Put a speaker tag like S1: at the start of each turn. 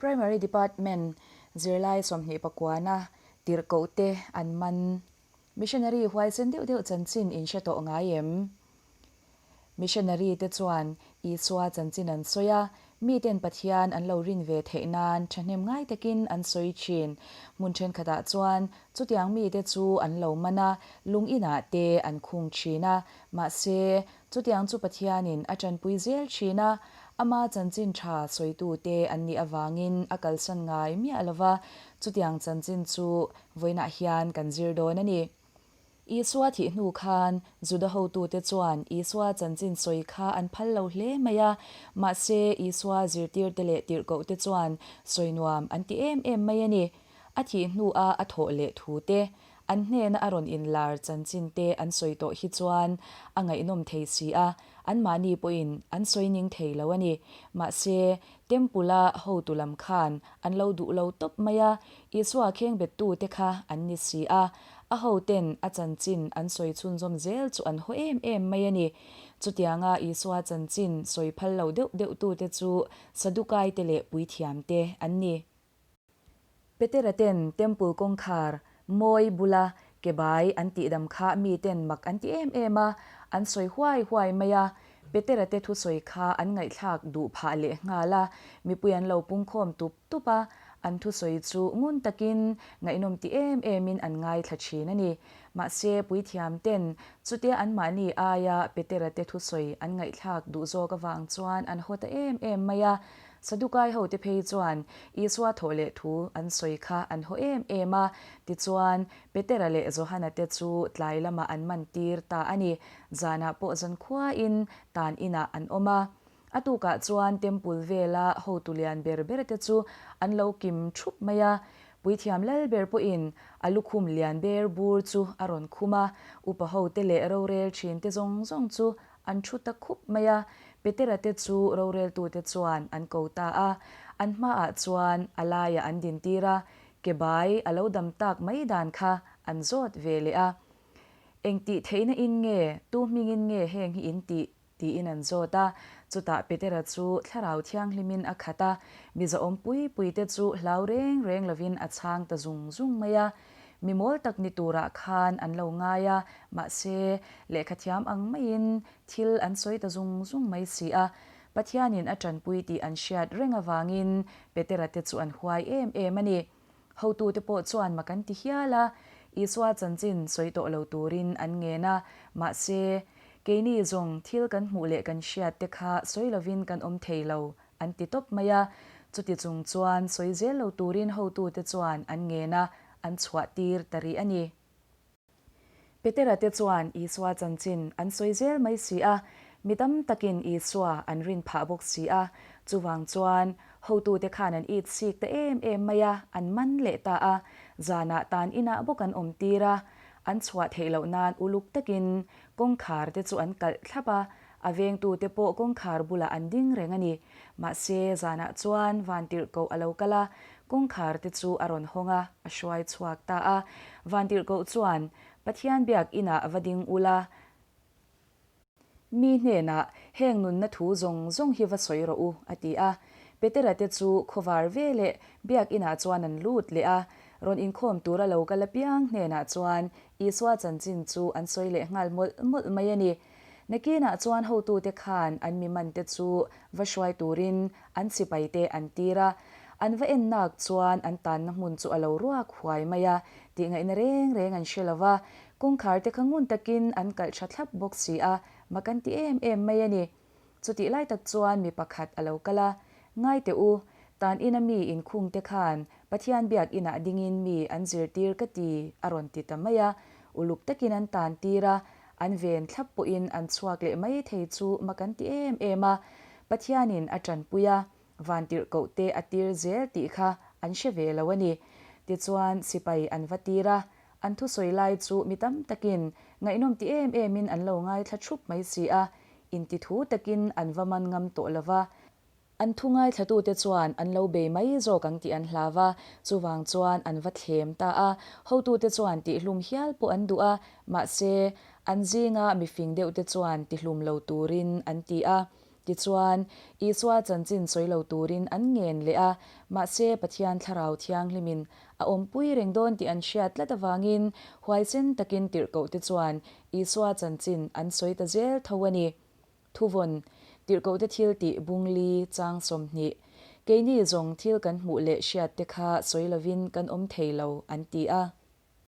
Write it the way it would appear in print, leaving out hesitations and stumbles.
S1: Primary Department zirlai 29-a tirhkohte an man. Missionary huaisen deuh deuh chanchin in hre tawh ngai em? Missionary te chuan Isua chanchin an sawi a, miten Pathian an lo rin ve theih nan thahnem ngai takin an sawi thin. Hmun thenkhatah chuan chutiang mite chu an lo man a, lung inah te an khung thin a, mahse chutiang chu Pathianin a tanpui zel thin a, ama chanchin tha sawitute an nih avangin a kalsan ngai miah lova, chutiang chanchin chu Vawiinah hian kan zir dawn a ni. Isua thih hnu khan Juda hotute chuan Isua chanchin sawi kha an phal lo hle mai a, mahse Isua zirtirte leh tirhkohte chuan sawi nuam an ti em em mai a ni. A thih hnua a thawh leh thu te, an hnena a rawn inlar chanchin te an sawi tawh hi chuan a ngaihnawm thei si a, anmahni pawhin an sawi ning thei lo a ni. Mahse, Temple-a hotu lam khan an lo duh lo tawp mai a, Isua khengbettute kha an ni si a, a hoten a chanchin an sawi chhunzawm zel chu an haw em em mai a ni. Chutianga Isua chanchin sawi phal lo deuh deuhtute chu Sadukaite leh puithiamte an ni. Petera ten Temple kawngkhar mawi bula ke bai an tihdam kha miten mak an ti em em a, an sawi huai huai mai a. Petera te thusawi kha an ngaihthlak duh phah leh nghal a, mipui an lo pungkhawm tup tup a, an thusawi chu ngun takin ngaihnawm ti em emin an ngaithla thin a ni. Mahse, puithiam ten chutia anmahni aia Petera te thusawi an ngaihthlak duh zawk avang chuan an haw ta em em mai a. Sadukai hote phei chuan Isua thawh leh thu an sawi kha an haw em em a, tichuan Petera leh Johana te chu tlai lamah an man tir ta a ni. Zanah pawh zankhuain tan inah an awm a. A tukah chuan Temple vela hotu lian ber ber te chu an lo kim thup mai a. Puithiam lal ber pawhin a lukhum lian ber bur chu a rawn khum a, upa hote leh rorel thin te zawng zawng chu An thu ta khup mai a, Petera te chu roreltute chuan an ko ta a. An hmaah chuan a laiah an dintir a, ke bai a lo dam tak mai dan kha an zawt ve leh a. Eng tih theihna in nge, tu hmingin nge heng hi in tih? tiin an zawt a. Chutah Petera chu Thlarau Thianghlimin a khat a, mizaawm pui puite chu hlau reng reng lovin a chhang ta zung zung mai a. Mi mawl tak ni turah khan an lo ngai a, mahse, lehkhathiam ang maiin thil an sawi ta zung zung mai si a. Pathianin a tanpui tih an hriat reng avangin Petera te chu an huai em em a ni. Hotute pawh chuan mak an ti hial a, Isua chanchin sawi tawh lo turin an ngen a, mahse, keini zawng thil kan hmuh leh kan hriat te kha sawi lovin kan awm thei lo An ti tawp mai a, chuti chung chuan sawi zel lo turin hotute chuan an ngen a, an chhuah tir ta rih a ni. Petera te chuan Isua chanchin an sawi zel mai si a, mi tam takin Isua an rin phah bawk si a, chuvang chuan hotute khan an it sik ta em em mai a, an man leh ta a, zanah tan inah bawk an awm tir a, an chhuah theih loh nan uluk takin kawngkhar te chu an kalh thlap a, A vengtute pawh kawngkhar bulah an ding reng a ni. Mahse, zanah chuan Vantirhkoh a lo kal a, kawngkhar te chu a rawn hawng a, a hruai chhuak ta a. Vantirhkoh chuan, Pathian biak inah va ding ula, mi hnenah heng nunna thu zawng zawng hi va sawi rawh u, a ti a. Petera te chu khawvar ve leh biak inah chuan an lut leh a, rawn inkhawm tura lo kal apiang hnenah chuan Isua chanchin chu an sawi leh nghal mawlh mawlh mai a ni. Nakinah chuan hotute khan an mi mante chu va hruai turin an sipaite an tir a, an va ennak chuan an tanna hmun chu a lo ruak huai mai a, tihngaihna reng reng an hre lo va, kawngkhar te kha ngun takin an kalh tha thlap bawk si a, mak an ti em em mai a ni. Chutih lai tak chuan mi pakhat a lo kal a, Ngai teh u, tan ina mi inkhungte khan Pathian biak inah dingin mi an zirtir ka ti a rawn ti ta mai a, uluk takin an tan tir a, An ven thlap pawhin an chhuak leh mai thei chu mak an ti em em a, Pathianin a tanpui a, vantirhkohte a tir zel tih kha an hre ve lo a ni. Tichuan, sipai an va tir a, an thusawi lai chu mi tam takin ngaihnawm ti em emin an lo ngaithla thup mai si a, intithu takin an va man ngam tawh lo va. An thu ngaithlatute chuan an lo bei mai zawk ang tih an hlau a, chuvang chuan an va thlem ta a. Hotute chuan tihlum hial pawh an duh a, mahse, an zinga mifing deuhte chuan tihlum lo turin an ti a. Tichuan, Isua chanchin sawi lo turin an ngen leh a, mahse Pathian Thlarau Thianghlimin a awmpui reng dawn tih an hriat tlat avangin huaisen takin tirhkohte chuan Isua chanchin an sawi ta zel tho a ni. Thuvawn, Tirhkohte thil tih bungli chang 20. Keini zawng thil kan hmuh leh hriatte kha sawi lovin kan awm thei lo, an ti a.